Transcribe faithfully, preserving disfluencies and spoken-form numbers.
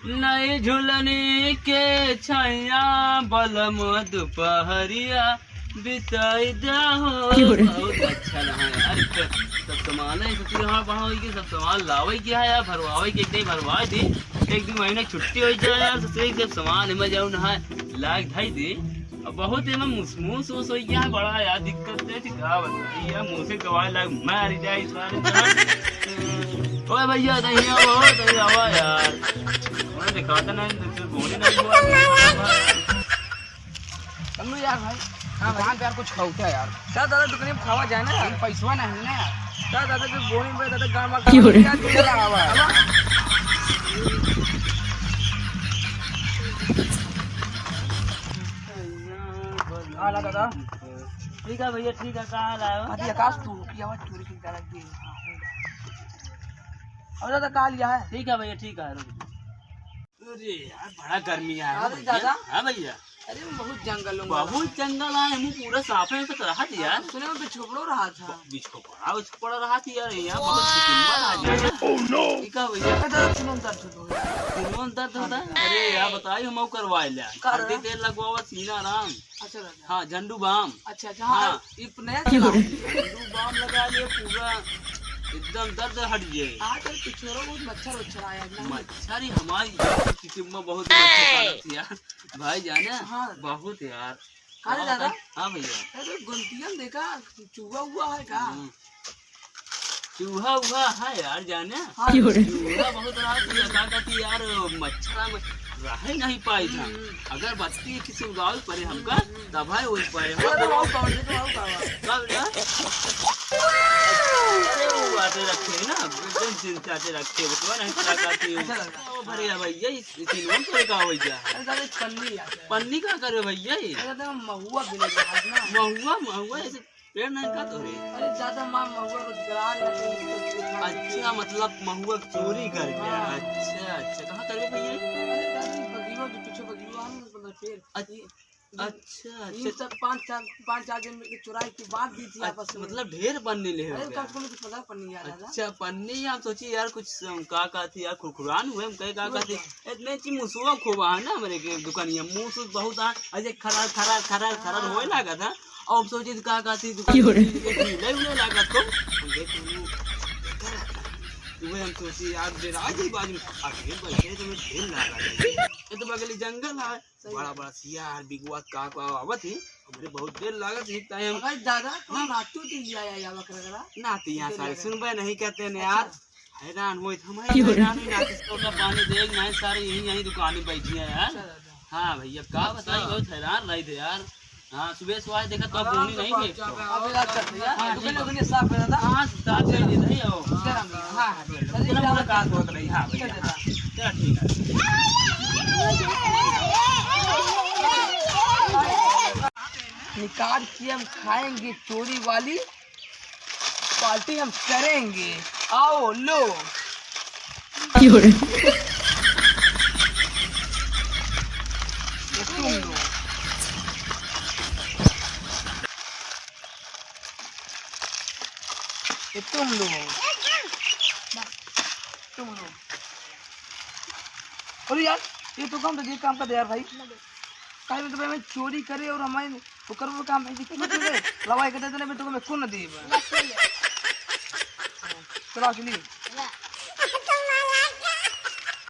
नई झुलनी के छैया बलम दुपहरिया बिताई दा हो। क्यों रे? बहुत अच्छा रहा यार। सब सामान है, ससुर, हाँ, वहाँ होई के सब सामान लावे के है यार, भरवावे के, एक दिन भरवा दी, एक दो महीना छुट्टी हो जाए यार, ससुर, सब सामान में जाऊँ नहा लाग धाई दी। अब बहुत एमे मुस-, मुस उस होइ गया है बड़ा यार, दिक्कत है कि का बताई यार, मुँह से गवाए लाग मार जाए इस बार। ओए भैया, नहीं आवा, नहीं आवा यार। मैं दिखाता नहीं, तुझसे बोले नहीं हुआ। कल्लू यार भाई, हाँ भाई। दुकान पे यार कुछ खाऊ क्या यार? चल दादा, दुकान पे खावा जाए ना यार। पैसवा नहीं ना यार। चल दादा, जो बोनी में दादा गाँव में क्यों रे? चला आवा। हाँ ला दादा। ठीक है भैया, ठीक है, कहाँ लाए हो? अरे आकाश, तू की आवाज चोरी की तरह की। अब दादा कहाँ लिया है? ठीक है भैया, ठीक है, रुक। अरे यार, बड़ा गर्मी है। अरे भैया। दादा। हाँ भैया। अरे बहुत जंगल उंगल बहुत है। जंगल है, हम पूरा साफे में तो रहा थी यार। हाँ, सुने में बिछोपड़ो रहा था। बिछोपड़ा, बिछोपड़ा रहा थी यार, यहाँ बहुत किस्मत आ गया। Oh no! ठीक है भैया। अरे दादा, सुनो दर्द होता है। सुनो दर्द होता है? अरे यार, बताइए, हम करवा लिया। का हल्दी रहा? तेल लगवावा, सीना आराम। अच्छा दादा। हाँ, झंडू बाम। अच्छा, अच्छा, हाँ, हाँ। ये नया चला है। झंडू बाम लगा लिए, पूरा एकदम दर्द हट गए। हाँ, तो पिछोरो बहुत मच्छर उच्छर आया है ना। मच्छर ही हमारी किचन में बहुत मच्छर पालत है यार। भाई जाने, हाँ। बहुत यार। अरे दादा। हाँ भैया। अरे गुंतिया में देखा, चूहा हुआ है का? हम्म। चूहा उहा है यार, जाने? हाँ। क्यों रे? चूहा बहुत रात में का कहती यार, मच्छरा में रहे नहीं पाई था। हम्म। अगरबत्ती की सुलगावे पड़े हमका, हम्म, हम्म। तब है वही पाए। अरे, वो कौन है? वो कौन है? कब ना? अरे, वो आटे रखे हैं ना, एकदम चिंता से रखे हैं, बतवा नहीं क्या कहती हूँ। अच्छा लगा। ओ, बढ़िया भैया, ये, ये तीनों को एक आवे जा है। अरे, दादा, पन्नी यार। पन्नी का करे भैया ये? अरे, दादा, महुआ गिरे जा है ना। महुआ, महुआ, ऐसे पेड़ नहीं का तोरे? अरे ज्यादा माँ महुआ रोजगार है तो उसको चोरी मार के अच्छा, मतलब महुआ चोरी कर गया। हाँ। अच्छा, अच्छा, कहाँ करबे भैया? अरे दादा, बगिया के पीछे बगिया है ना, मतलब पेड़। अच्छ-, ये अच्छा, तीन अच्छा। चार, पाँच चार, पाँच चार जन मिलके चुराई के बांट दी थी आपस अच्छा, में। मतलब ढेर पन्नी ले हो अरे गया। कम से कम तो पता पन्नी यार दादा। अच्छा, पन्नी हम सोची यार कुछ, अम, का, का थी यार, खुरखुरान हुए, हम कहे का, का थी। इतने ची मुसुआ खोबा है ना हमरे के दुकानिया, मुस उस बहुत आ, ऐसे खरर, खरर, खरर, खरर होए लागत है। और सोचे तो का, का थी दुकान क्यों रे? ये ढीले हुए लागत को। हम देख, हम, उहे हम सोची यार, डेरा जी बाजू, अभी बैठे तो मैं ढील लागत है। ये तो बगली जंगल है, सही बड़ा, बात। बड़ा सियार, बिगुआ, का, का आवत ही, हमरे बहुत देर लागत ही, ताई हम अरे दादा, तुम हाँ। नाचो तो लिया या, या बकरा करा। ना तो यहाँ देर सारे लगा। सुनबे नहीं करते ने अच्छा। यार। हैरान होइत हम, क्यों रे? हैरान ही ना, किसको का पानी देख, नहीं सारे यहीं, यहीं दुकान में बैठी हैं यार। अच्छा दादा। हाँ भैया, का अच्छा। बताई, बहुत हैरान रही थे यार। हाँ, सुबह सुबह देखा तो आराम बोनी से नहीं पहुंच देख जाओगे। अबे यार, चल भैया, हाँ, दुकान, ठीक है। दुकान साफ कर दादा। हाँ, साफ कर दे रही हो। हाँ, हाँ, हाँ, चलिए, चलो, चलो। मुलाकात होत रही, हाँ भैया, चल दादा। हाँ। चलो, ठीक है। निकाल के हम खाएंगे चोरी वाली। पार्टी हम करेंगे, आओ लो। क्यों रे? ये तुम लो। ये तुम लो। तुम लो। अरे यार, ये तो काम तो, ये काम का दे यार भाई। काहे में तो भाई, मैं चोरी करे और हमारे ओकर वो काम है, क्यों करे? लवाई के दे देने में तो मैं कौन दे बा। चलो, चलिए।